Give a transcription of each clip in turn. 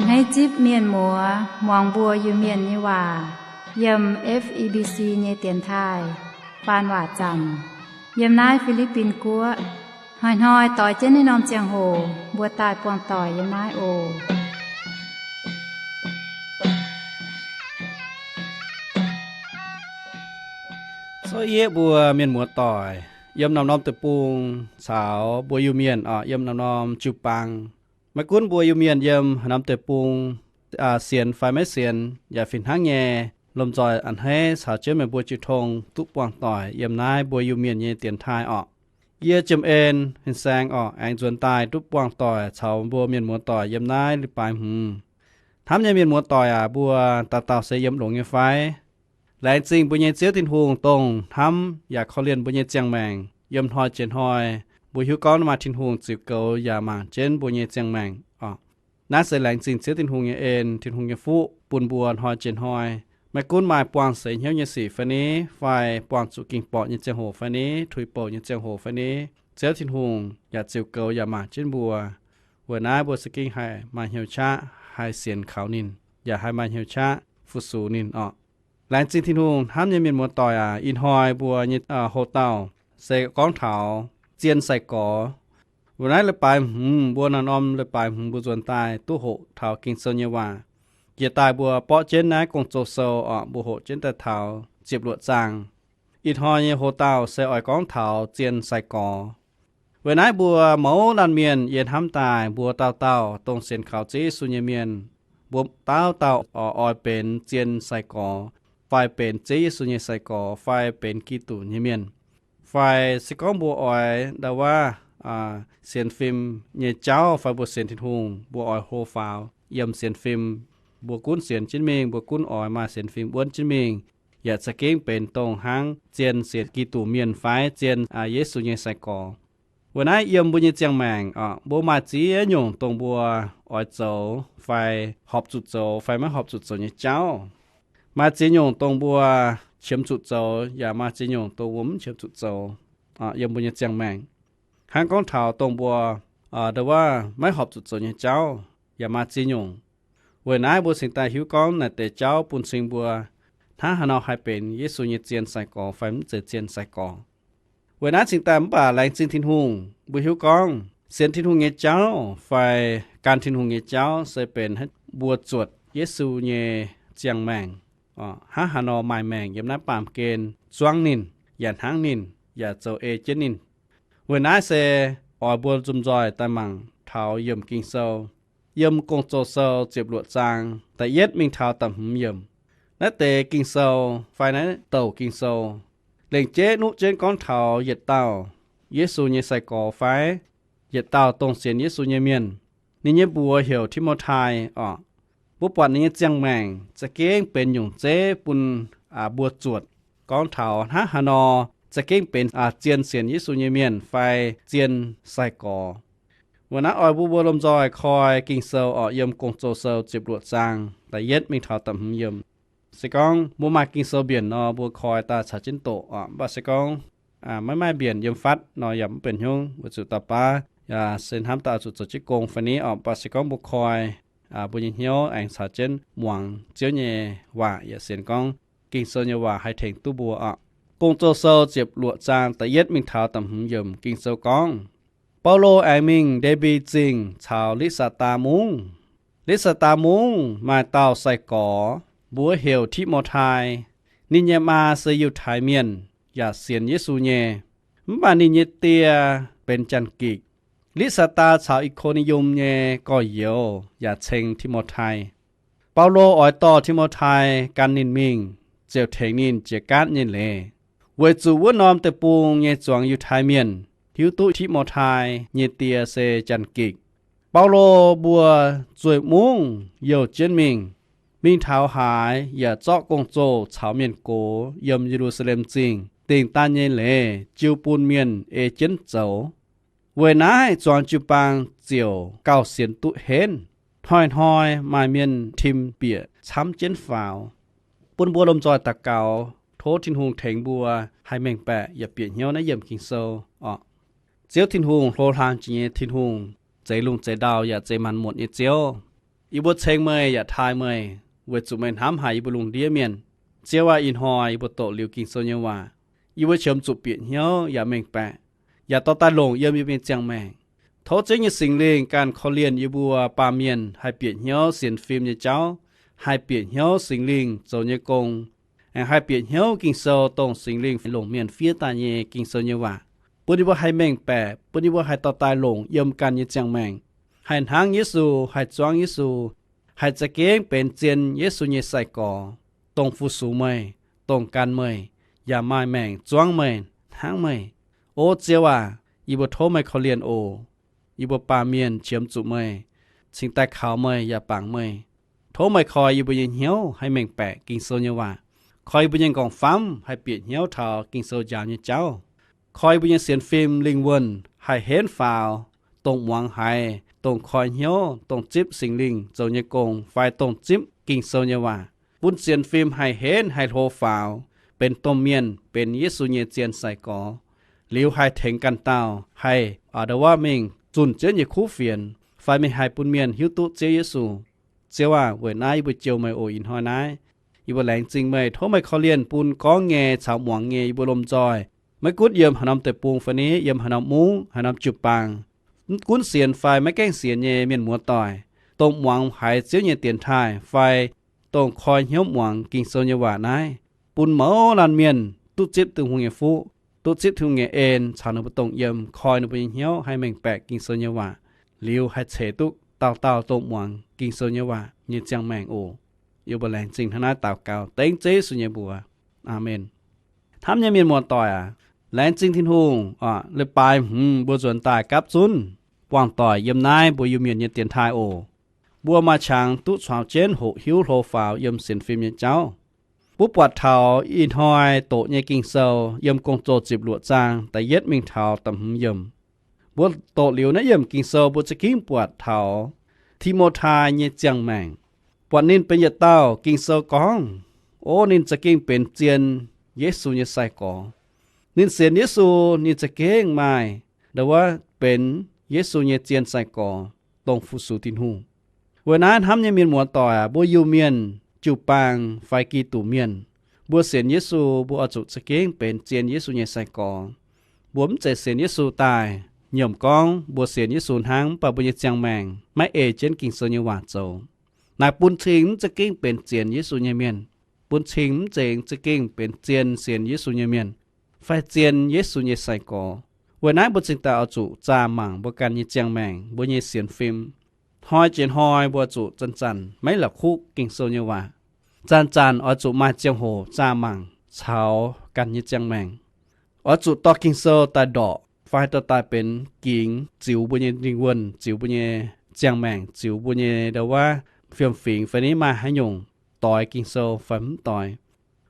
Hneiv zipv mienh muoz muangx mbuo Iu-Mienh nyei waac yiem F E B C nyei dienx taaih faan waac zanc yiem naaiv Fi^li^bin Guoqv. Hnoi-hnoi doix jienv naaiv norm ziangh hoc mbuo daaih buangh doic yiem naaiv oc. Zouv yieqv mbuo mienh muoz doic yiem norm-norm deic-bung caux mbuo Iu-Mienh oc, yiem norm-norm jiu-baang. Maiv gunv mbuo Iu-Mienh yiem haaix norm deic-bung, sienx fai maiv sienx yaac fih hnangv nyei, lomh nzoih a'hneiv caux jienv meih mbuo jiu tong duqv buangh doic yiem naaiv mbuo Iu-Mienh nyei dienx taaih orqc. Yie Jiem En Hin Saeng orqc, aengx nzuonx daaih duqv buangh doic caux mbuo mienh muoz doic yiem naaiv leiz-baaix hmz. Hnamv nyei mienh muoz doic aac, mbuo dauh dauh se yiem longx nyei fai? Laengz zingh mbuo nyei Ziouv Tin-Hungh, dongh hnamv yaac korv-lienh mbuo nyei ziangh maengc. Yiem hnoi jiex hnoi, mbuo hiuv gorngv maaih Tin-Hungh ziux goux yaac mangc jienv mbuo nyei ziangh maengc orqc. Naaiv se laengz zingh Ziouv Tin-Hungh nyei en, Tin-Hungh nyei fuqv bun mbuo hnoi jiex hnoi. Maiv gunv maaih buangh seix hnyouv nyei sic fai ni, fai buangh zuqc ging-borqc nyei ziangh hoc fai ni, tuix bouc nyei ziangh hoc fai ni, Ziouv Tin-Hungh yaac ziux goux yaac mangc jienv mbuo. Weic naaiv mbuo se gengh haih maaih hnyouv qaqv haih sienx kaux ninh, yaac haih maaih hnyouv qaqv fu-sux ninh orqc. Laengz zingh Tin-Hungh. Hnamv nyei mienh muoz doic aac, ih hnoi mbuo nyei hoc-dauh se gorngv taux zien sai-gorx. Weic naaiv leiz-baaix hmz, mbuo norm-norm leiz-baaix hmz mbuo nzuonx daaih duqv hoqc taux Ging-Sou nyei waac. Jiex daaih mbuo borqv jienv naaiv Gong-Zoh Sou orqc, mbuo hoqc jienv daaih taux ziepc luoqc zaang. Ih hnoi nyei hoc-dauh se oix gorngv taux zien sai-gorx. Weic naaiv mbuo mouz laanh mienh yie hnamv daaih mbuo dauh dauh dongh sienx kaux Ziouv Yesu nyei mienh, mbuo dauh dauh oix benx zien sai-gorx, fai benx Ziouv Yesu nyei sai-gorx, fai benx Giduc nyei mienh. Fai se gorngv mbuo oix ndau wuov sienx fim nyei jauv, fai mbuo sienx Tin-Hungh, mbuo oix hlo faaux yiem sienx fim, mbuo gunv sienx jienv mingh, mbuo gunv oix maaih sienx fim wuonv jienv mingh, yaac za'gengh benx dongh hnangv zien sienx Giduc mienh fai zien Yesu nyei sai-gorx. Weic naaiv yiem mbuo nyei ziangh maengc orqc, mbuo maaih ziex nyungc dongh mbuo oix zoux fai horpc zuqc zoux fai maiv horpc zuqc zoux nyei jauv. Maaih ziex nyungc dongh mbuo qiemx zuqc zoux, yaac maaih ziex nyungc dongh mbuo mv qiemx zuqc zoux yiem mbuo nyei ziangh maengc. Hnangv gorngv taux dongh mbuo ndau wuov maiv horpc zuqc zoux nyei jauv yaac maaih ziex nyungc. Weic naaiv mbuo cingx daaih hiuv gorngv naaic deix jauv bun cing mbuo hnangv haaix nor haih benx Yesu nyei zien sai-gorx fai mv zeiz zien sai-gorx. Weic naaiv cingx daaih mv baac laengz zingh Tin-Hungh, mbuo hiuv gorngv sienx Tin-Hungh nyei jauv fai gan Tin-Hungh nyei jauv se benx mbuo zuotc Yesu nyei ziangh maengc, hnangv haaix nor maaih maengc yiem naaiv baamh gen zuangv ninh, yaac hnangv ninh, yaac zoux ei jienv ninh. Weic naaiv se oix mbuo lomh nzoih daaih mangc taux yiemc Ging-Sou. Yiem Gong-Zoh Sou ziepc luoqc zaang da'yietv mingh taux da'hmz yiemc. Naaiv deix Ging-Sou fai naaiv douc Ging-Sou lengc jeiv nuqv jienv gorngv taux yietc dauh Yesu nyei sai-gorx fai yietc dauh dongh sienx Yesu nyei mienh. Ninh nyei mbuox heuc Ti^mo^tai orqc. Mbuo buatc ninh nyei ziangh maengc za'gengh benx nyungc zeiv bun mbuo zuotc gorngv taux hnangv haaix nor za'gengh benx zien sienx Yesu nyei mienh fai zien sai-gorx. Weic naaiv oix mbuo mbuo lomh nzoih koi Ging-Sou orqc, yiem Gong-Zoh Sou ziepc luoqc zaang da'yietv mingh taux da'hmz yiemc. Se gorngv mbuo maaih Ging-Sou mbienc nor, mbuo koi daaih caux jienv doqc orqc. Mv baac se gorngv maiv maaih mbienc yiem fatv nor yaac mv benx hnyouv, weic zuqc dauh baav yaac se hnamv daaih oix zuqc zoux jienv gong fai ni orqc. Mv baac se gorngv mbuo koi, mbuo nyei hnyouv aengx caux jienv muangx Ziouv nyei waac yaac sienx gorngv Ging-Sou nyei waac haih tengx duqv mbuo orqc. Gong-Zoh Sou ziepc luoqc zaang da'yietv mingh taux da'hmz yiemc Ging-Sou gorngv, Baulo aengx mingh Nde^mbi Zingh caux Litv^saa^daa Mungv. Litv^saa^daa Mungv maaih dauh sai-gorx, mbuox heuc Ti^mo^tai. Ninh nyei maa se Yiutai Mienh yaac sienx Yesu nyei. Mv baac ninh nyei die benx Janx-Gikc. Litv^saa^daa caux I^ko^ni^yum nyei gorx-youz yaac ceng Ti^mo^tai. Baulo oix dorh Ti^mo^tai gan ninh mingh, ziouc tengx ninh jiex gaatv nyei leiz, weic zuqc wuov norm deic-bung nyei zuangx Yiutai Mienh hiuv duqv Ti^mo^tai nyei die se Janx-Gikc. Baulo mbuo zueih mungv youh jienv mingh. Mingh taux haaix yaac zorqv gong-zoh caux mienh gox yiem Ye^lu^saa^lem Zingh dingh daan nyei leiz jiu bun mienh ei jienv zoux. Weic naaiv zuangx jiu-baang ziouc gauh sienx duqv henv. Hnoi-hnoi maaih mienh tim bieqc camv jienv faaux. Bun mbuo lomh nzoih daux gaux, tov Tin-Hungh tengx mbuo haih mengh baeqc yaac bieqc hnyouv naaiv yiemc Ging-Sou orqc. Ziouv Tin-Hungh, hlo hlang jiex nyei Tin-Hungh, zeix lungh zeix ndau yaac zeix maanc muotc nyei Ziouv. Yie mbuo ceng meih yaac taaih meih, weic zuqc meih hnamv haic yie mbuo lungh ndiev mienh. Ziouv aac, ih hnoi yie mbuo doqc liuz Ging-Sou nyei waac, yie mbuo qiemx zuqc bieqc hnyouv yaac mengh baeqc, yaac dorh daaih longc yiem yie mbuo nyei ziangh maengc. Tov Ziouv nyei Singx Lingh ganh korv-lienh yie mbuo baamh mienh haih bieqc hnyouv sienx fim nyei jauv, haih bieqc hnyouv Singx Lingh zoux nyei gong, aengx haih bieqc hnyouv Ging-Sou dongh Singx Lingh longc mienh fiev daaih nyei Ging-Sou nyei waac, bun yie mbuo haih mengh baeqc, bun yie mbuo haih dorh daaih longc yiem ganh nyei ziangh maengc, haih hnangv Yesu, haih zuangv Yesu, haih za'gengh benx zien Yesu nyei sai-gorx, dongh fu-sux meih, dongh gan meih, yaac maaih maengc zuangv meih, hnangv meih. O Ziouv aac, yie mbuo tov meih korv-lienh oc. Yie mbuo baamh mienh qiemx zuqc meih, cingx daaih kaux meih yaac bangc meih. Tov meih koi yie mbuo nyei hnyouv haih mengh baeqc Ging-Sou nyei waac, koi yie mbuo nyei nqorngv-famv haih bieqc hnyouv taux Ging-Sou njaaux nyei jauv, koi yie mbuo nyei sienx fim lingh wuonh haih henv faaux, dongh muangx haiz, dongh koi hnyouv, dongh zipv Singx Lingh zoux nyei gong fai dongh zipv Ging-Sou nyei waac, bun sienx fim haih henv haih hlo faaux, benx domh mienh, benx Yesu nyei zien sai-gorx, liuz haih tengx ganh dauh haih a'nda'wuov mingh zunh Ziouv nyei kuv fienx, fai mingh haih bun mienh hiuv duqv Ziouv Yesu. Ziouv aac, weic naaiv yie mbuo jouh meih oc. Ih hnoi naaiv yie mbuo laengz zingh meih, tov meih korv-lienh bun gorngv nyei caux muangx nyei yie mbuo lomh nzoih, maiv gunv yiem haaix norm deic-bung fai ni, yiem haaix norm mungv, haaix norm jiu-baang, mv gunv sienx fai maiv gaengh sienx nyei mienh muoz-doic, dongh muangx haiz Ziouv nyei dienx taaih fai dongh koi hnyouv muangx Ging-Sou nyei waac naaiv, bun mouz laanh mienh duqv zipv Tin-Hungh nyei fuqv, duqv zipv Tin-Hungh nyei en caux ninh mbuo dongh yiem, koi ninh mbuo nyei hnyouv haih mengh baeqc Ging-Sou nyei waac, liuz haih ceix duqv dauh dauh dongh muangx Ging-Sou nyei waac nyei ziangh maengc oc. Yie mbuo laengz zingh hnangv naaiv daux gaux dengv Ziouv Yesu nyei mbuox. Aamen. Hnamv nyei mienh muoz-doic aac, laengz zingh Tin-Hungh oc, leiz-baaix hmz mbuo nzuonx daaih gapv zunv buangh doic yiem naaiv mbuo Iu-Mienh nyei dienx taaih oc. Mbuo maaih qangx duqv caux jienv hoqc hiuv hlo faaux yiem sienx fim nyei jauv. Mbuo buatc taux ih hnoi doqc nyei Ging-Sou yiem Gong-Zoh ziepc luoqc zaang da'yietv mingh taux da'hmz yiemc. Mbuo doqc liuz naaiv yiemc Ging-Sou mbuo za'gengh buatc taux Ti^mo^tai nyei ziangh maengc. Buatc ninh benx yietc dauh Ging-Sou gorngv, o, ninh za'gengh benx zien Yesu nyei sai-gorx. Ninh sienx Yesu, ninh za'gengh maaih nda'wuov benx Yesu nyei zien sai-gorx, dongh fu-sux Tin-Hungh. Weic naaiv hnamv nyei mienh muoz-doic aac, mbuo Iu-Mienh jiu-baang fai Giduc Mienh, mbuo sienx Yesu mbuo oix zuqc za'gengh benx zien Yesu nyei sai-gorx. Mbuo mv zeiz sienx Yesu daaih nyiemc gorngv mbuo sienx Yesu hnangv, mv baac mbuo nyei ziangh maengc maiv ei jienv Ging-Sou nyei waac zoux. Naaic bun cing mv za'gengh benx zien Yesu nyei mienh, bun cing mv zeiz za'gengh benx zien sienx Yesu nyei mienh fai zien Yesu nyei sai-gorx. Weic naaiv mbuo cingx daaih oix zuqc zaah mangc mbuo ganh nyei ziangh maengc, mbuo nyei sienx fim. Hnoi jiex hnoi mbuo zuqc zanc-zanc maiv la'kuqv Ging-Sou nyei waac. Zanc-zanc oix zuqc maaih ziangh hoc zaah mangc caux ganh nyei ziangh maengc. Oix zuqc dorh Ging-Sou daaih ndorqc fai dorh daaih benx gingx ziux mbuo nyei lingh wuonh, ziux mbuo nyei ziangh maengc, ziux mbuo nyei nda'wuov fiem-fingx fai ni maaih haaix nyungc doix Ging-Sou fai mv doix.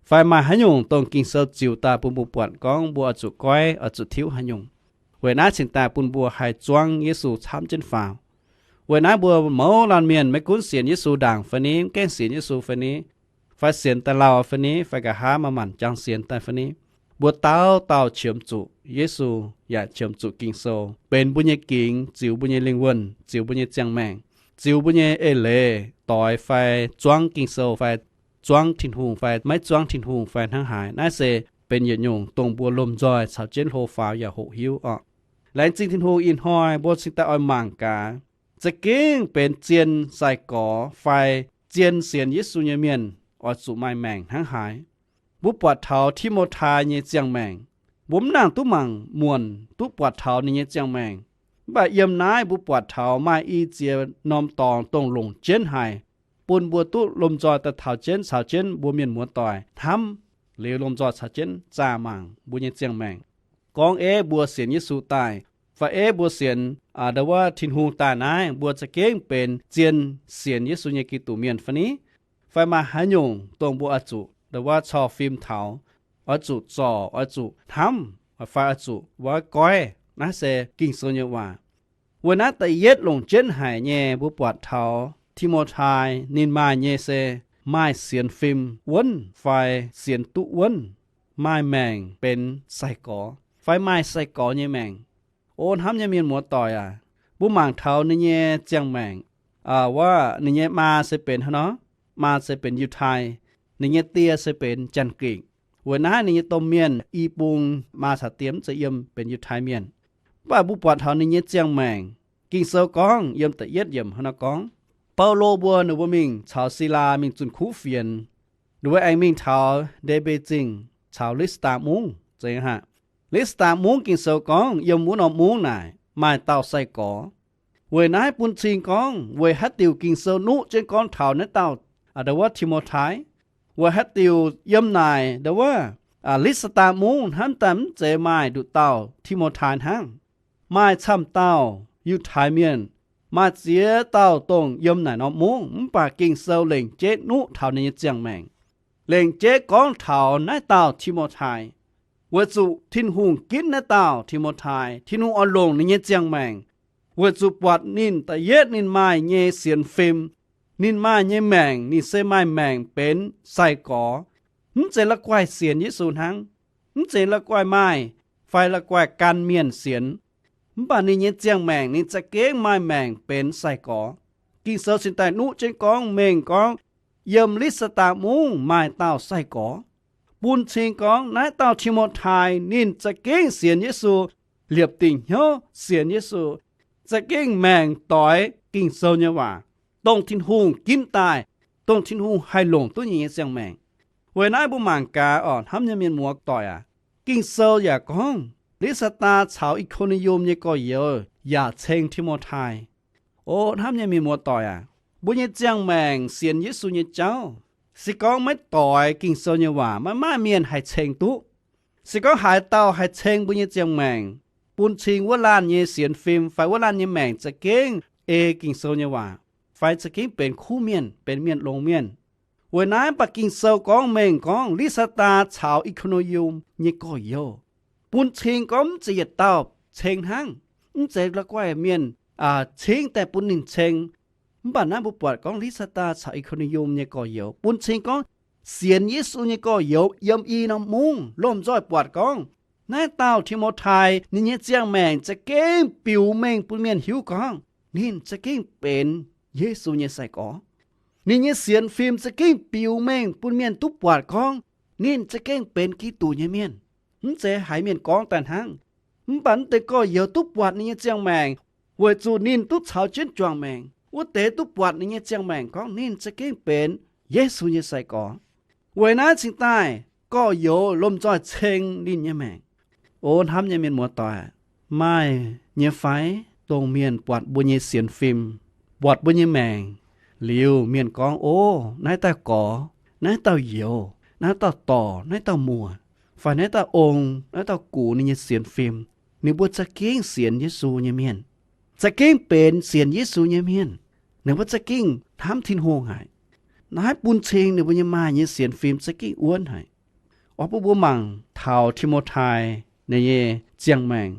Fai maaih haaix nyungc dongh Ging-Sou ziux daaih bun mbuo buatc gorngv mbuo oix zuqc goiv, oix zuqc tiuv haaix nyungc. Weic naaiv cingx daaih bun mbuo haih zuangv Yesu camv jienv faaux. Weic naaiv mbuo mouz laanh mienh maiv gunv sienx Yesu ndaangc fai ni, mv gaengh sienx Yesu fai ni, fai sienx daaih lauh fai ni, fai nqa'haav manc-manc jangx sienx daaih fai ni, mbuo dauh dauh qiemx zuqc Yesu yaac qiemx zuqc Ging-Sou benx mbuo nyei gingx ziux mbuo nyei lingh wuonh, ziux mbuo nyei ziangh maengc, ziux mbuo nyei eix leiz doix fai zuangv Ging-Sou fai zuangv Tin-Hungh fai maiv zuangv Tin-Hungh fai hnangv haaix. Naaiv se benx yietc nyungc dongh mbuo lomh nzoih caux jienv hlo faaux yaac hoqc hiuv oc. Laengz zingh Tin-Hungh, ih hnoi mbuo cingx daaih oix mangc gaax, za'gengh benx zien sai-gorx fai zien sienx Yesu nyei mienh oix zuqc maaih maengc hnangv haaix. Mbuo buatc taux Ti^mo^tai nyei ziangh maengc, mbuo mv nangc duqv mangc muonc duqv buatc taux ninh nyei ziangh maengc. Mv baac yiem naaiv mbuo buatc taux maaih i ziex norm dorngx dongh longc jienv haic, bun mbuo duqv lomh nzoih daaih taux jienv caux jienv mbuo mienh muoz-doic hnamv, liuz lomh nzoih caux jienv zaah mangc mbuo nyei ziangh maengc. Gorngv ei mbuo sienx Yesu daaih, fai ei mbuo sienx, aa, nda'wuov Tin-Hungh daaih naaiv, mbuo za'gengh benx zien sienx Yesu nyei Giduc mienh fai ni? Fai maaih haaix nyungc dongh mbuo oix zuqc nda'wuov corc fim taux, oix zuqc zorc, oix zuqc hnamv, fai oix zuqc wuov goiv? Naaiv se Ging-Sou nyei waac. Weic naaiv da'yietv longc jienv haic nyei mbuo buatc taux Ti^mo^tai ninh maaih nyei se maaih sienx fim wuonv fai sienx duqv wuonv, maaih maengc benx sai-gorx fai maaih sai-gorx nyei maengc. O hnamv nyei mienh muoz-doic aac, mbuo mangc taux ninh nyei ziangh maengc, wuov ninh nyei maa se benx hnangv nor, maa se benx Yiutai, ninh nyei die se benx Janx-Gikc. Weic naaiv ninh nyei domh mienh i bung maa caux die mv zeiz yiem benx Yiutai Mienh. Mv baac mbuo buatc taux ninh nyei ziangh maengc, Ging-Sou gorngv yiem da'yietv yiemc hnangv nor gorngv, Baulo mbuo ninh mbuo mingh caux Silaa mingh zunh kuv fienx, ninh mbuo aengx mingh taux Nde^mbe Zingh caux Listaa Mungv zeiz aqv. Listaa Mungv Ging-Sou gorngv yiem wuov norm mungv naaic maaih dauh sai-gorx. Weic naaiv bun cing gorngv weic haaix diuc Ging-Sou nuqv jienv gorngv taux naaiv dauh, aa, ndau wuov Ti^mo^tai. Weic haaix diuc yiem naaic ndau wuov Listaa Mungv hnamv daaih mv zeiz maaih nduqc dauh Ti^mo^tai hnangv. Maaih camv dauh Yiutai Mienh, maaih ziex dauh dongh yiem naaic norm mungv, mv baac Ging-Sou lengc jeiv nuqv taux ninh nyei ziangh maengc, lengc jeiv gorngv taux naaiv dauh Ti^mo^tai. Weic zuqc Tin-Hungh ginv naaiv dauh Ti^mo^tai, Tin-Hungh oix longc ninh nyei ziangh maengc, weic zuqc buatc ninh da'yietv ninh maaih nyei sienx fim, ninh maaih nyei maengc, ninh se maaih maengc benx sai-gorx. Mv zeiz la'guaih sienx Yesu hnangv, mv zeiz la'guaih maaih fai la'guaih gan mienh sienx, mv baac ninh nyei ziangh maengc ninh za'gengh maaih maengc benx sai-gorx. Ging-Sou cingx daaih nuqv jienv gorngv mengh gorngv yiem Listaa Mungv maaih dauh sai-gorx, bun cing gorngv naaiv dauh Ti^mo^tai ninh za'gengh sienx Yesu, liepc dingc hnyouv sienx Yesu, za'gengh maengc doix Ging-Sou nyei waac, dongh Tin-Hungh ginv daaih, dongh Tin-Hungh haih longc duqv ninh nyei ziangh maengc. Weic naaiv mbuo mangc gaax oc, hnamv nyei mienh muoz-doic aac, Ging-Sou yaac gorngv Li^saa^daa caux I^ko^ni^yum nyei gorx-youz yaac ceng Ti^mo^tai. O hnamv nyei mienh muoz-doic aac, mbuo nyei ziangh maengc sienx Yesu nyei jauv, se gorngv maiv doix Ging-Sou nyei waac, maiv maaih mienh haih ceng duqv. Se gorngv haaix dauh haih ceng mbuo nyei ziangh maengc, bun cing wuov laanh nyei sienx fim fai wuov laanh nyei maengc za'gengh ei Ging-Sou nyei waac, fai za'gengh benx kuv mienh, benx mienh longx mienh. Weic naaiv mv baac Ging-Sou gorngv mengh gorngv Li^saa^daa caux I^ko^ni^yum nyei gorx-youz, bun cing gorngv mv zeiz yietc dauh ceng hnangv, mv zeiz la'guaih mienh cingv daaih bun ninh ceng. Mv baac naaiv mbuo buatc gorngv Li^saa^daa caux I^ko^ni^yum nyei gorx-youz bun cing gorngv sienx Yesu nyei gorx-youz yiem i norm mungv lomh nzoih buatc gorngv naaiv dauh Ti^mo^tai ninh nyei ziangh maengc za'gengh biux mengh bun mienh hiuv gorngv ninh za'gengh benx Yesu nyei sai-gorx. Ninh nyei sienx fim za'gengh biux mengh bun mienh duqv buatc gorngv ninh za'gengh benx Giduc nyei mienh. Mv zeiz haiz mienh gorngv daaih hnangv. Mv baac naaiv deix gorx-youz duqv buatc ninh nyei ziangh maengc, weic zuqc ninh duqv caux jienv juangc maengc. Wuov deix duqv buatc ninh nyei ziangh maengc gorngv ninh za'gengh benx Yesu nyei sai-gorx. Weic naaiv cingx daaih gorx-youz lomh nzoih ceng ninh nyei maengc. O hnamv nyei mienh muoz-doic, maaih nyei fai dongh mienh buatc mbuo nyei sienx fim, buatc mbuo nyei maengc liuz, mienh gorngv, O, naaiv dauh gorx, naaiv dauh youz, naaiv dauh dorc, naaiv dauh muoc, fai naaiv dauh ong, naaiv dauh gux ninh nyei sienx fim, ninh mbuo za'gengh sienx Yesu nyei mienh, za'gengh benx sienx Yesu nyei mienh, ninh mbuo za'gengh hnamv Tin-Hungh haic. Naaiv bun cing ninh mbuo nyei maaih nyei sienx fim za'gengh wuonv haic. Oix bun mbuo mangc taux Ti^mo^tai ninh nyei ziangh maengc.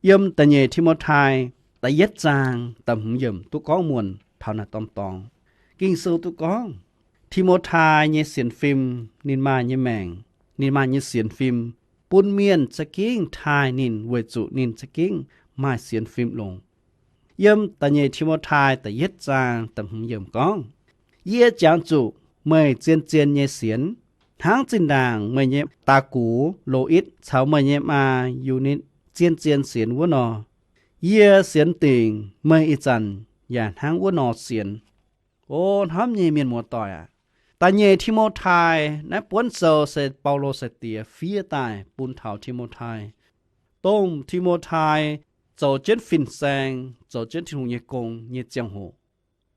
Yiem da'nyeic Ti^mo^tai da'yietv zaang da'hmz yiemc duqv gorngv muonc taux naaiv norm dorngx. Ging-Sou duqv gorngv Ti^mo^tai nyei sienx fim, ninh maaih nyei maengc, ninh maaih nyei sienx fim, bun mienh za'gengh taaih ninh weic zuqc ninh za'gengh maaih sienx fim longx. Yiem da'nyeic Ti^mo^tai da'yietv zaang da'hmz yiemc gorngv, Yie jangx zuqc meih zien-zien nyei sienx, hnangv zinh ndaangc meih nyei daax gux, Lo^itv, caux meih nyei maa, Yu^nitv, zien-zien sienx wuov nor. Yie sienx dingc meih ih zanc yaac hnangv wuov nor sienx. O hnamv nyei mienh muoz-doic aac, da'nyeic Ti^mo^tai naaiv buonv sou se Baulo sai-diex fiev daaih bun taux Ti^mo^tai, dongh Ti^mo^tai zoux jienv fin-saeng, zoux jienv Tin-Hungh nyei gong nyei ziangh hoc.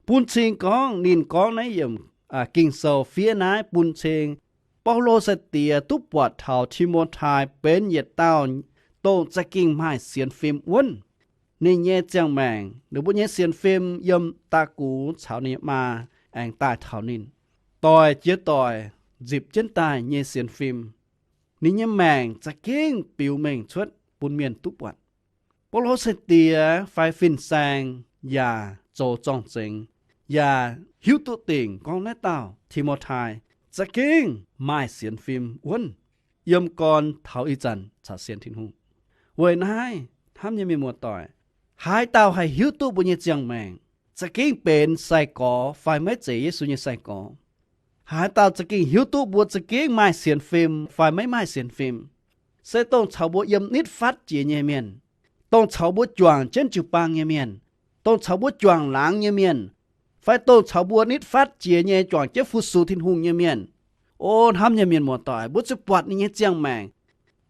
Bun cing gorngv ninh gorngv naaiv yiemc Ging-Sou fiev naaiv bun cing Baulo sai-diex duqv buatc taux Ti^mo^tai benx yietc dauh dongh za'gengh maaih sienx fim wuonv. Ninh nyei ziangh maengc, ninh mbuo nyei sienx fim yiem daax gux caux ninh nyei maa aengx daaih taux ninh, doic jiex doic nzipc jienv daaih nyei sienx fim. Ninh nyei maengc za'gengh biux mengh cuotv bun mienh duqv buatc. Baulo sai-diex fai fin-saeng yaac zoux zorng-zengx, yaac hiuv duqv dingc gorngv naaiv dauh Ti^mo^tai za'gengh maaih sienx fim wuonv, yiem gorn taux ih zanc caux sienx Tin-Hungh. Weic naaiv, hnamv nyei mienh muoz-doic, haaix dauh haih hiuv duqv mbuo nyei ziangh maengc, za'gengh benx sai-gorx fai maiv zeiz Yesu nyei sai-gorx. Haaix dauh za'gengh hiuv duqv mbuo za'gengh maaih sienx fim fai maiv maaih sienx fim, se dongh caux mbuo yiem nitv fatv jiex nyei mienh, dongh caux mbuo juangc jienv jiu-baang nyei mienh, dongh caux mbuo juangc laangz nyei mienh, fai dongh caux mbuo nitv fatv jiex nyei juangc jienv fu-sux Tin-Hungh nyei mienh. O hnamv nyei mienh muoz-doic, mbuo zuqc buatc ninh nyei ziangh maengc.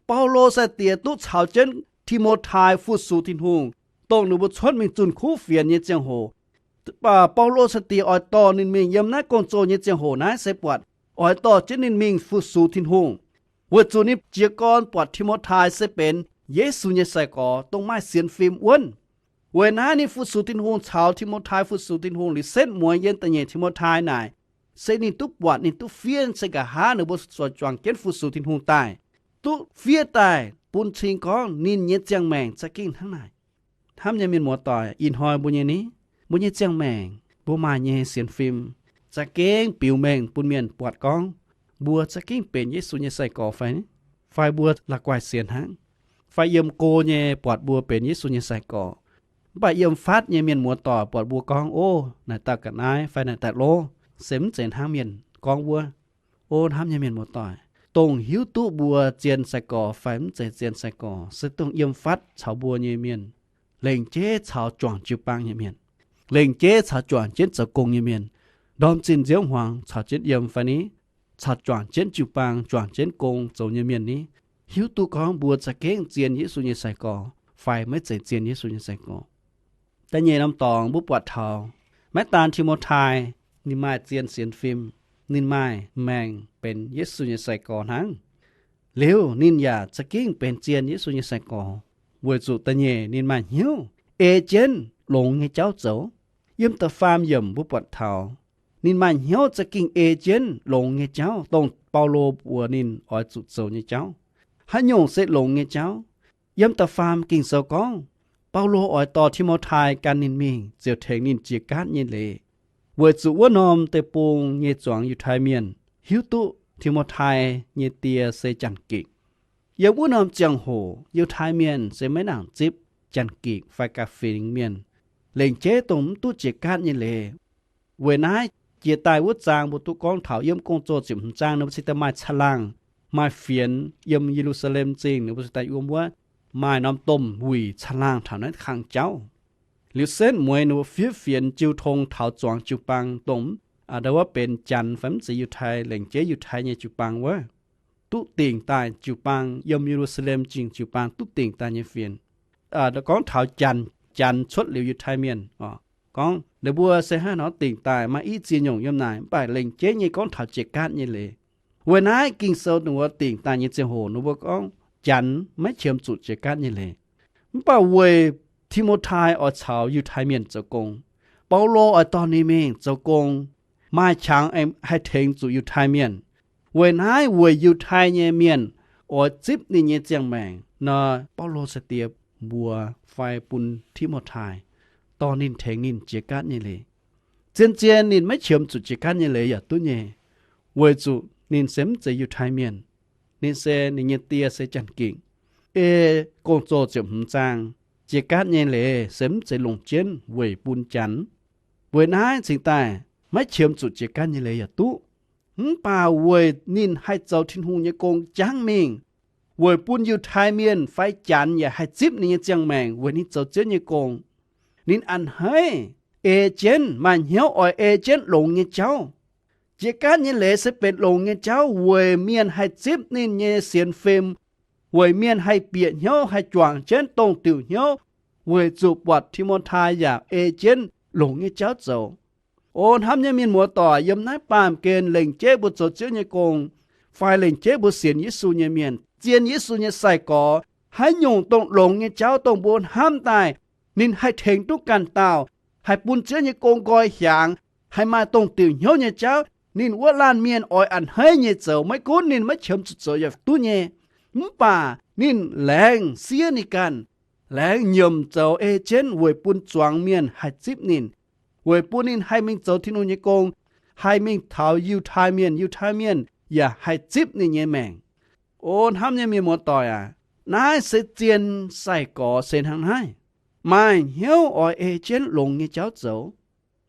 Baulo sai-diex duqv caux jienv Ti^mo^tai fu-sux Tin-Hungh, dongh ninh mbuo cuotv mingh zunh kuv fienx nyei ziangh hoc. Baulo sai-diex oix dorh ninh mingh yiem naaiv gong-zoh nyei ziangh hoc naaiv se buatc oix dorh jienv ninh mingh fu-sux Tin-Hungh, weic zuqc ninh jiez gorn buatc Ti^mo^tai se benx Yesu nyei sai-gorx dongh maaih sienx fim wuonv. Weic naaiv ninh fu-sux Tin-Hungh, caux Ti^mo^tai fu-sux Tin-Hungh liuz setv mueiz yiem da'nyeic Ti^mo^tai naaic, se ninh duqv buatc, ninh duqv fiev se nqa'haav ninh mbuo zuqc juangc jienv fu-sux Tin-Hungh daaih, duqv fiev daaih bun cing gorngv ninh nyei ziangh maengc za'gengh hnangv naaic. Hnamv nyei mienh muoz-doic, ih hnoi mbuo nyei ni, mbuo nyei ziangh maengc, mbuo maaih nyei sienx fim, za'gengh biux mengh bun mienh buatc gorngv mbuo za'gengh benx Yesu nyei sai-gorx fai? Fai mbuo la'guaih sienx hnangv? Fai yiem go nyei buatc mbuo benx Yesu nyei sai-gorx, mv baac yiem fatv nyei mienh muoz-doic buatc mbuo gorngv, O, naaic dauh ga'naaiv fai naaic dauh lov, se mv zeiz hnangv mienh gorngv wuov. O hnamv nyei mienh muoz-doic, dongh hiuv duqv mbuo zien sai-gorx fai mv zeiz zien sai-gorx se dongh yiem fatv caux mbuo nyei mienh, lengc jeiv caux juangc jiu-baang nyei mienh, lengc jeiv caux juangc jienv zoux gong nyei mienh, ndorm zinh nziouv hmuangx caux jienv yiem fai ni, caux juangc jienv jiu-baang, juangc jienv gong zoux nyei mienh ni, hiuv duqv gorngv mbuo za'gengh zien Yesu nyei sai-gorx fai maiv zeiz zien Yesu nyei sai-gorx. Da'nyeic norm dorngx mbuo buatc taux, maiv daan Ti^mo^tai ninh maaih zien sienx fim, ninh maaih maengc benx Yesu nyei sai-gorx hnangv. Liuz ninh yaac za'gengh benx zien Yesu nyei sai-gorx, weic zuqc da'nyeic ninh maaih hnyouv ei jienv longx nyei jauv zoux. Yiem da'faam yiemc mbuo buatc taux, ninh maaih hnyouv za'gengh ei jienv longx nyei jauv, dongh Baulo mbuox ninh oix zuqc zoux nyei jauv. Haaix nyungc se longx nyei jauv? Yiem da'faam Ging-Sou gorngv, Baulo oix dorh Ti^mo^tai gan ninh mingh ziouc tengx ninh jiex gaatv nyei leiz, weic zuqc wuov norm deic-bung nyei zuangx Yiutai Mienh hiuv duqv Ti^mo^tai nyei die se Janx-Gikc. Yiem wuov norm ziangh hoc Yiutai Mienh se maiv nangc zipv Janx-Gikc fai ga'fingx mienh, lengc jeiv dongh mv duqv jiex gaatv nyei leiz. Weic naaiv jiex daaih wuov zaang mbuo duqv gorngv taux yiem Gong-Zoh ziepc hmz zaang ninh mbuo cingx daaih maaih caangh laangh, maaih fienx yiem Ye^lu^saa^lem Zingh, ninh mbuo cingx daaih yiem wuov maaih norm domh wuic caangh laangh taux naaiv kang jauv. Liuz setv mueiz ninh mbuo fiev fienx jiu tong taux zuangx jiu-baang dongh, aa, ndau wuov benx Janx fai mv zeiz Yiutai, lengc jeiv Yiutai nyei jiu-baang wuov, duqv dingc daaih jiu-baang yiem Ye^lu^saa^lem Zingh jiu-baang duqv dingc daaih nyei fienx. Aa, gorngv taux Janx, Janx cuotv liuz Yiutai Mienh, gorngv ninh mbuo se hnangv nor dingc daaih maaih i ziex nyungc yiem naaic, mv baac lengc jeiv nyei gorngv taux jiex gaatv nyei leiz. Weic naaiv Ging-Sou ninh mbuo dingc daaih nyei ziangh hoc ninh mbuo gorngv Janx maiv qiemx zuqc jiex gaatv nyei leiz. Mv baac weic Ti^mo^tai oix caux Yiutai Mienh zoux gong, Baulo oix dorh ninh mingh zoux gong, maaih qangx haih tengx zuqc Yiutai Mienh. Weic naaiv weic Yiutai nyei mienh oix zipv ninh nyei ziangh maengc nor, Baulo sai-diex mbuox fai bun Ti^mo^tai, dorh ninh tengx ninh jiex gaatv nyei leiz. Zien-zien ninh maiv qiemx zuqc jiex gaatv nyei leiz yaac duqv nyei, weic zuqc ninh se mv zeiz Yiutai Mienh. Ninh se, ninh nyei die se Janx-Gikc. Ei Gong-Zoh ziepc hmz zaang, jiex gaatv nyei leiz se mv zeiz longc jienv weic bun Janx. Weic naaiv cingx daaih maiv qiemx zuqc jiex gaatv nyei leiz yaac duqv. Mv baac weic ninh haih zoux Tin-Hungh nyei gong jangv mingh, weic bun Yiutai Mienh fai Janx yaac haih zipv ninh nyei ziangh maengc weic ninh zoux Ziouv nyei gong, ninh a'hneiv ei jienv, maaih hnyouv oix ei jienv longx nyei jauv. Jiex gaatv nyei leiz se benx longx nyei jauv weic mienh haih zipv ninh nyei sienx fim, weic mienh haih bieqc hnyouv haih juangc jienv dongh diuc hnyouv, weic zuqc buatc Ti^mo^tai yaac ei jienv longx nyei jauv zoux. O hnamv nyei mienh muoz-doic, yiem naaiv baamh gen lengc jeiv mbuo zoux Ziouv nyei gong, fai lengc jeiv mbuo sienx Yesu nyei mienh, zien Yesu nyei sai-gorx, haaix nyungc dongh longx nyei jauv dongh mbuo hnamv daaih ninh haih tengx duqv ganh dauh, haih bun Ziouv nyei gong nqoi hiaangx, haih maaih dongh diuc hnyouv nyei jauv, ninh wuov laanh mienh oix a'hneiv nyei zoux, maiv gunv ninh maiv qiemx zuqc zoux yaac duqv nyei. Mv baac ninh laengz siev ninh ganh, laengz nyiemc zoux ei jienv weic bun zuangx mienh haih zipv ninh, weic bun ninh haih mingh zoux Tin-Hungh nyei gong, haih mingh taux Yiutai Mienh, Yiutai Mienh yaac haih zipv ninh nyei maengc. O hnamv nyei mienh muoz-doic aac, naaiv se zien sai-gorx se hnangv naaiv, maaih hnyouv oix ei jienv longx nyei jauv zoux.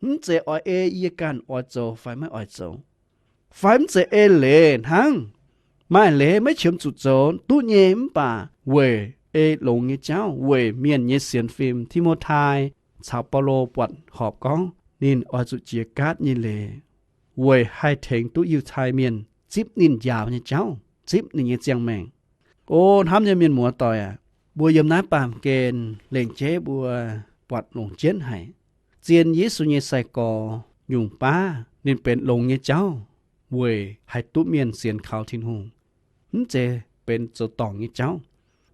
Mv zeiz oix ei yie ganh oix zoux fai maiv oix zoux, fai mv zeiz ei leiz hnangv. Maaih leiz maiv qiemx zuqc zoux duqv nyei, mv baac weic ei longx nyei jauv, weic mienh nyei sienx fim. Ti^mo^tai caux Baulo buatc horpc gorngv ninh oix zuqc jiex gaatv nyei leiz weic haih tengx duqv Yiutai Mienh zipv ninh njaaux nyei jauv, zipv ninh nyei ziangh maengc. O hnamv nyei mienh muoz-doic aac, mbuo yiem naaiv baamh gen lengc jeiv mbuo buatc longc jienv haic. Zien Yesu nyei sai-gorx nyungc baav ninh benx longx nyei jauv weic haih duqv mienh sienx kaux Tin-Hungh, mv zeiz benx zoux dorngc nyei jauv.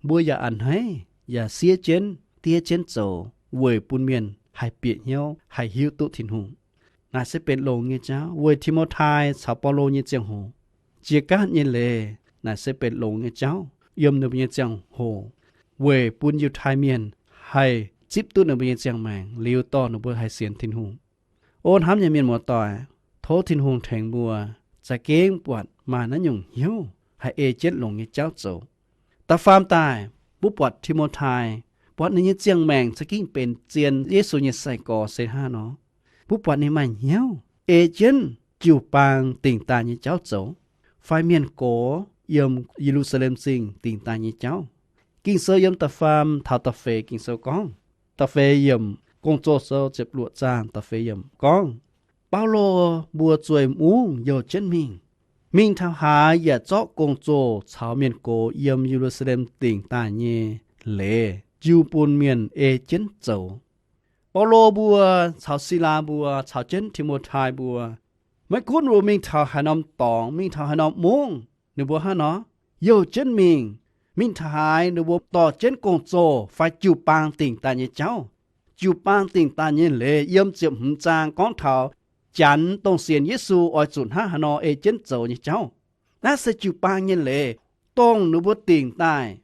Mbuo yaac a'hneiv yaac siev jienv diev jienv zoux weic bun mienh haih bieqc hnyouv, haih hiuv duqv Tin-Hungh. Naaic se benx longx nyei jauv. Weic Ti^mo^tai caux Baulo nyei ziangh hoc, jiex gaatv nyei leiz naaic se benx longx nyei jauv yiem ninh mbuo nyei ziangh hoc, weic bun Yiutai Mienh haih zipv duqv ninh mbuo nyei ziangh maengc liuz dorh ninh mbuo haih sienx Tin-Hungh. O hnamv nyei mienh muoz-doic, tov Tin-Hungh tengx mbuo za'gengh buatc maaih naaiv nyungc hnyouv haih ei jienv longx nyei jauv zoux. Da'faam daaih, mbuo buatc Ti^mo^tai, buatc ninh nyei ziangh maengc za'gengh benx zien Yesu nyei sai-gorx se hnangv nor. Mbuo buatc ninh maaih hnyouv ei jienv jiu-baang dingc daaih nyei jauv zoux, fai mienh gox yiem Ye^lu^saa^lem Zingh dingc daaih nyei jauv. Ging-Sou yiem da'faam taux da'feix Ging-Sou gorngv, da'feix yiemc, Gong-Zoh Sou ziepc luoqc zaang da'feix yiemc gorngv, Baulo mbuo zueih mungv youh jienv mingh. Mingh taux haaix yaac zorqv gong-zoh caux mienh gox yiem Ye^lu^saa^lem dingc daaih nyei leiz jiu bun mienh ei jienv zoux. Baulo mbuo caux Silaa mbuo caux jienv Ti^mo^tai mbuo, maiv gunv mbuo mingh taux haaix norm dorngx, mingh taux haaix norm mungv, ninh mbuo hnangv nor youh jienv mingh. Mingh taux haaix ninh mbuo dorh jienv gong-zoh fai jiu-baang dingc daaih nyei jauv. Jiu-baang dingc daaih nyei leiz yiem ziepc hmz zaang gorngv taux Janx dongh sienx Yesu oix zuqc hnangv haaix nor ei jienv zoux nyei jauv. Naaiv se jiu-baang nyei leiz, dongh ninh mbuo dingc daaih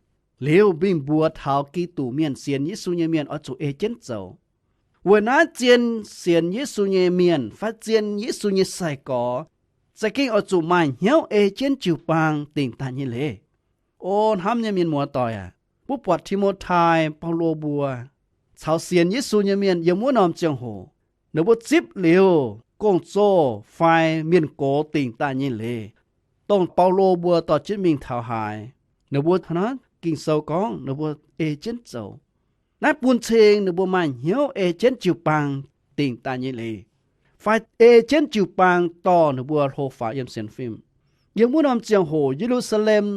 liuz mingh mbuox taux Giduc mienh, sienx Yesu nyei mienh oix zuqc ei jienv zoux. Weic naaiv zien sienx Yesu nyei mienh fai zien Yesu nyei sai-gorx za'gengh oix zuqc maaih hnyouv ei jienv jiu-baang dingc daaih nyei leiz. O hnamv nyei mienh muoz-doic aac, mbuo buatc Ti^mo^tai, Baulo mbuo caux sienx Yesu nyei mienh yiem wuov norm ziangh hoc, ninh mbuo zipv liuz gong-zoh fai mienh gox dingc daaih nyei leiz, dongh Baulo mbuo dorh jienv mingh taux haaix, ninh mbuo hnangv Ging-Sou gorngv ninh mbuo ei jienv zoux. Naaiv bun cing ninh mbuo maaih hnyouv ei jienv jiu-baang dingc daaih nyei leiz, fai ei jienv jiu-baang dorh ninh mbuo hlo faaux yiem sienx fim. Yiem wuov norm ziangh hoc Ye^lu^saa^lem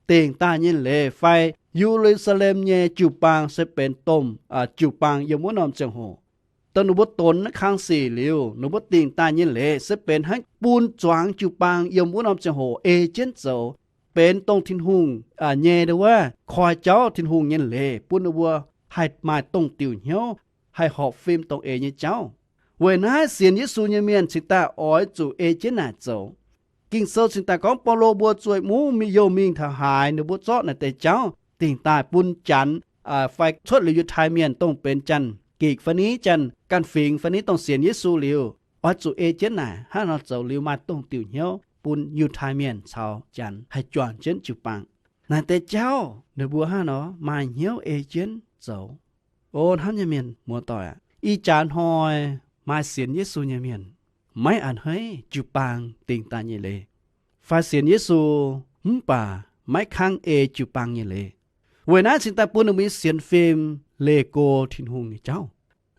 dingc daaih nyei leiz fai Ye^lu^saa^lem nyei jiu-baang se benx domh jiu-baang yiem wuov norm ziangh hoc. Dongh ninh mbuo donx naaiv kang sic liuz, ninh mbuo dingc daaih nyei leiz se benx hnangv bun zuangx jiu-baang yiem wuov norm ziangh hoc ei jienv zoux, benx dongh Tin-Hungh nyei ndo wuov koi jauv Tin-Hungh nyei leiz bun ninh mbuo haih maaih dongh diuc hnyouv, haih horpc fim dongh eix nyei jauv. Weic naaiv sienx Yesu nyei mienh cingx daaih oix zuqc ei jienv naaic zoux. Ging-Sou cingx daaih gorngv Baulo mbuo zueih mungv youh mingh taux haaix, ninh mbuo zorqv naaic deix jauv dingc daaih bun Janx fai cuotv liuz Yiutai Mienh, dongh benx Janx-Gikc fai ni, Janx ganh fingx fai ni, dongh sienx Yesu liuz oix zuqc ei jienv naaic hnangv nor zoux liuz maaih dongh diuc hnyouv bun Yiutai Mienh caux Janx haih juangc jienv jiu-baang. Naaic deix jauv ninh mbuo hnangv nor maaih hnyouv ei jienv zoux. O hnamv nyei mienh muoz-doic aac, ih jaax hnoi maaih sienx Yesu nyei mienh maiv a'hneiv jiu-baang dingc daaih nyei leiz, fai sienx Yesu mv baac maiv kangv ei jiu-baang nyei leiz. Weic naaiv cingx daaih bun ninh mbuo nyei sienx fim leih go Tin-Hungh nyei jauv,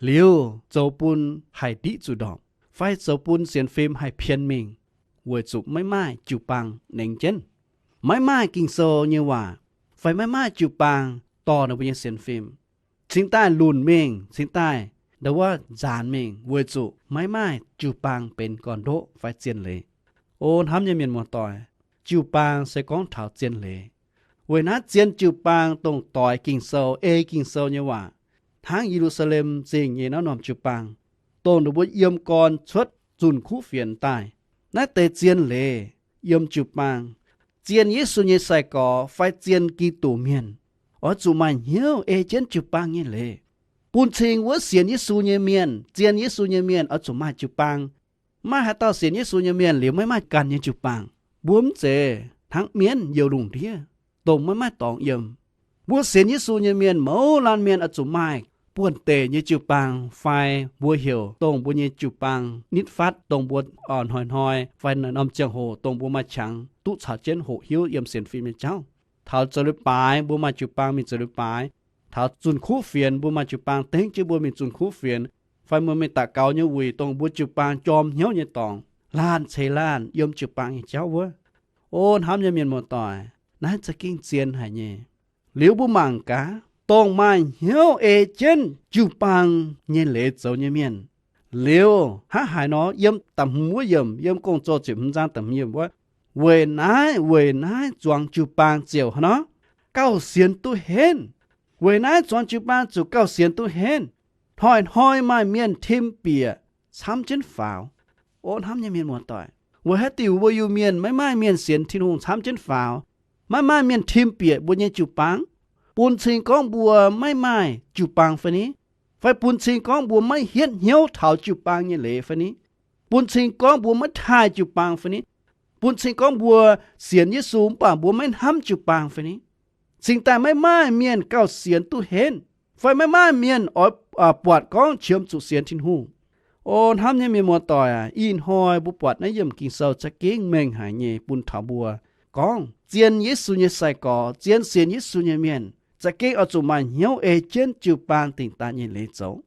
liuz zoux bun haih ndiqv zuqc ndorpc, fai zoux bun sienx fim haih pien mingh, weic zuqc maiv maaih jiu-baang nengx jienv. Maiv maaih Ging-Sou nyei waac, fai maiv maaih jiu-baang dorh ninh mbuo nyei sienx fim, cingx daaih lunc mingh, cingx daaih ndo wuov nzaanx mingh, weic zuqc maiv maaih jiu-baang benx gorn-ndoqv fai zien leiz. O hnamv nyei mienh muoz-doic, jiu-baang se gorngv taux zien leiz. Weic naaiv zien jiu-baang dongh doix Ging-Sou, ei Ging-Sou nyei waac, hnangv Ye^lu^saa^lem Zingh nyei naaiv norm jiu-baang, dongh ninh mbuo yiem gorn cuotv zunh kuv fienx daaih, naaiv deix zien leiz yiem jiu-baang. Zien Yesu nyei sai-gorx fai zien Giduc mienh oix zuqc maaih hnyouv ei jienv jiu-baang nyei leiz. Bun cing wuov sienx Yesu nyei mienh, zien Yesu nyei mienh oix zuqc maaih jiu-baang. Maiv maaih haaix dauh sienx Yesu nyei mienh liuz maiv maaih ganh nyei jiu-baang. Mbuo mv zeiz hnangv mienv youh lungh ndiev, dongh maiv maaih dorngx yiem. Mbuo sienx Yesu nyei mienh mouz laanh mienh oix zuqc maaih buonv-deic nyei jiu-baang fai mbuo heuc dongh mbuo nyei jiu-baang nitv fatv, dongh mbuo hnoi-hnoi fai norm ziangh hoc dongh mbuo maaih qangx duqv caux jienv hoqc hiuv yiem sienx fim nyei jauv. Taux zoux leiz-baaix mbuo maaih jiu-baang mingh zoux leiz-baaix. Taux zunh kuv fienx mbuo maaih jiu-baang dengv jienv mbuo mingh zunh kuv fienx. Fai mbuo mingh daux gaux nyei wuic dongh mbuo jiu-baang jorm hnyouv nyei dorngx, laanh ceix laanh yiem jiu-baang nyei jauv wuov. O hnamv nyei mienh muoz-doic, naaiv za'gengh zien haic nyei. Liuz mbuo mangc gaax, dongh maaih hnyouv ei jienv jiu-baang nyei leiz zoux nyei mienh, liuz hnangv haaix nor, yiem da'hmz wuov yiemc, yiem Gong-Zoh ziepc hmz zaang da'hmz yiemc wuov, weic naaiv, weic naaiv zuangx jiu-baang ziouc hnangv nor gauh sienx duqv henv. Weic naaiv zuangx jiu-baang ziouc gauh sienx duqv henv. Hnoi-hnoi maaih mienh tim bieqc camv jienv faaux. O hnamv nyei mienh muoz-doic, weic haaix diuc mbuo Iu-Mienh maiv maaih mienh sienx Tin-Hungh camv jienv faaux, maiv maaih mienh tim bieqc mbuo nyei jiu-baang? Bun cing gorngv mbuo maiv maaih jiu-baang fai ni? Fai bun cing gorngv mbuo maiv hietv hnyouv taux jiu-baang nyei leiz fai ni? Bun cing gorngv mbuo maiv taaih jiu-baang fai ni? Bun cing gorngv mbuo sienx Yesu mv baac mbuo maiv hnamv jiu-baang fai ni? Cingx daaih maiv maaih mienh gauh sienx duqv henv, fai maiv maaih mienh oix buatc gorngv qiemx zuqc sienx Tin-Hungh. O hnamv nyei mienh muoz-doic aac, ih hnoi mbuo buatc naaiv yiemc Ging-Sou za'gengh mengh haic nyei bun taux mbuo gorngv zien Yesu nyei sai-gorx, zien sienx Yesu nyei mienh za'gengh oix zuqc maaih hnyouv ei jienv jiu-baang dingc daaih nyei leiz zoux.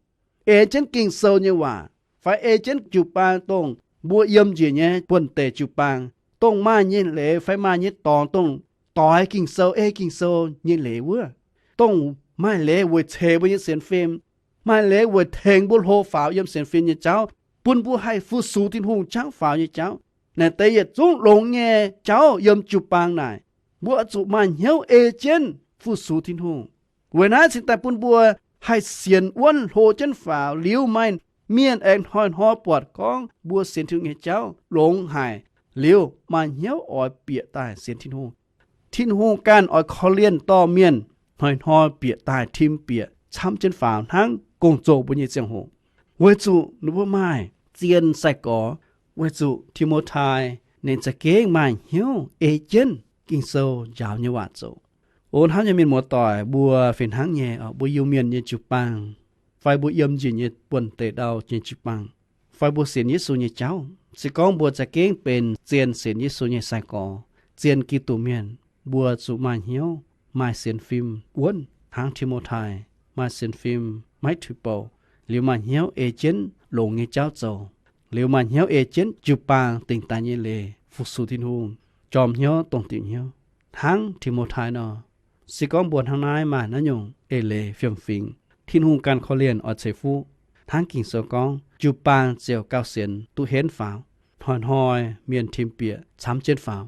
Ei jienv Ging-Sou nyei waac, fai ei jienv jiu-baang dongh mbuo yiem njiec nyei buonv-deic jiu-baang, dongh maaih nyei leiz fai maaih nyei dorngx, dongh doix Ging-Sou, ei Ging-Sou nyei leiz wuov, dongh maaih leiz weic ceix mbuo nyei sienx fim, maaih leiz weic tengx mbuo hlo faaux yiem sienx fim nyei jauv, bun mbuo haih fu-sux Tin-Hungh qangv faaux nyei jauv. Naaic deix yietc zungv longx nyei jauv yiem jiu-baang naaic, mbuo oix zuqc maaih hnyouv ei jienv fu-sux Tin-Hungh. Weic naaiv cingx daaih bun mbuo haih sienx wuonv hlo jienv faaux liuz, maaih mienh aengx hnoi-hnoi buatc gorngv mbuo sienx Tin-Hungh nyei jauv longx haic, liuz maaih hnyouv oix bieqc daaih sienx Tin-Hungh. Tin-Hungh ganh oix korv-lienh dorh mienh hnoi-hnoi bieqc daaih tim bieqc camv jienv faaux hnangv Gong-Zoh mbuo nyei ziangh hoc, weic zuqc ninh mbuo maaih zien sai-gorx, weic zuqc Ti^mo^tai ninh za'gengh maaih hnyouv ei jienv Ging-Sou njaaux nyei waac zoux. O hnamv nyei mienh muoz-doic, mbuo fih hnangv nyei, mbuo Iu-Mienh nyei jiu-baang, fai mbuo yiem njiec nyei buonv-deic ndau nyei jiu-baang, fai mbuo sienx Yesu nyei jauv, se gorngv mbuo za'gengh benx zien sienx Yesu nyei sai-gorx, zien Giduc mienh, mbuo zuqc maaih hnyouv, maaih sienx fim wuonv hnangv Ti^mo^tai, maaih sienx fim maiv tuix bouc, liuz maaih hnyouv ei jienv longx nyei jauv zoux, liuz maaih hnyouv ei jienv jiu-baang dingc daaih nyei leiz fu-sux Tin-Hungh, jorm hnyouv dongh diuc hnyouv, hnangv Ti^mo^tai nor. Se gorngv mbuo hnangv naaiv maaih naaiv nyungc eix leiz fiem-fingx, Tin-Hungh ganh korv-lienh oix ceix fuqv. Hnangv Ging-Sou gorngv, jiu-baang ziouc gauh sienx duqv henv faaux, hnoi-hnoi mienh tim bieqc camv jienv faaux.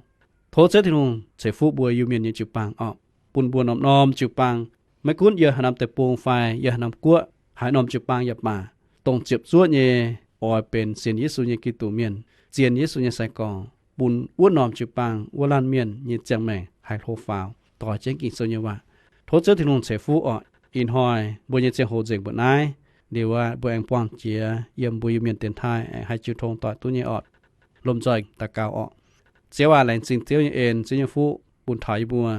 Tov Ziouv Tin-Hungh ceix fuqv mbuo Iu-Mienh nyei jiu-baang orqc, bun mbuo norm-norm jiu-baang, maiv gunv yiem haaix norm deic-bung fai yiem haaix norm guoqv, haaix norm jiu-baang yaac baac, dongh ziepc zuoqv nyei oix benx sienx Yesu nyei Giduc mienh, zien Yesu nyei sai-gorx, bun wuov norm jiu-baang wuov laanh mienh nyei ziangh maengc haih hlo faaux doix jienv Ging-Sou nyei waac. Tov Ziouv Tin-Hungh ceix fuqv orqc. Ih hnoi mbuo nyei ziangh hoc nzengc mbuoqc naaiv. Liuz aqv, mbuo aengx buangh jiex yiem mbuo Iu-Mienh dienx taaih aengx haih jiu tong doic duqv nyei orqc. Lomh nzoih daux gaux orqc. Ziouv aac, laengz zingh Ziouv nyei en, Ziouv nyei fuqv bun taux yie mbuo.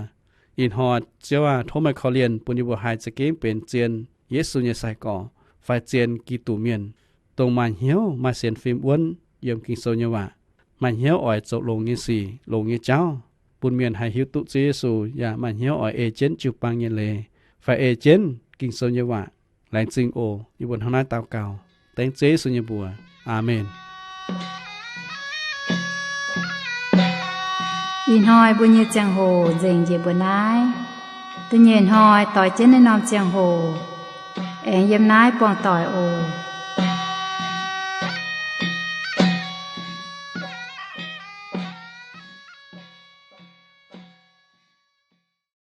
Ih hnoi Ziouv aac, tov meih korv-lienh bun yie mbuo haih za'gengh benx zien Yesu nyei sai-gorx fai zien Giduc mienh, dongh maaih hnyouv maaih sienx fim wuonv yiem Ging-Sou nyei waac, maaih hnyouv oix zoux longx nyei sic, longx nyei jauv, bun mienh haih hiuv duqv Ziouv Yesu, yaac maaih hnyouv oix ei jienv jiu-baang nyei leiz fai ei jienv Ging-Sou nyei waac. Laengz zingh oc. Yie mbuo hnangv naaiv daux gaux dengv Ziouv Yesu nyei mbuox. Aamen. Ih hnoi mbuo nyei ziangh hoc nzengc njiec mbuoqc naaiv. Da'nyeic hnoi doix jienv naaiv norm ziangh hoc aengx yiem naaiv buangh doic oc.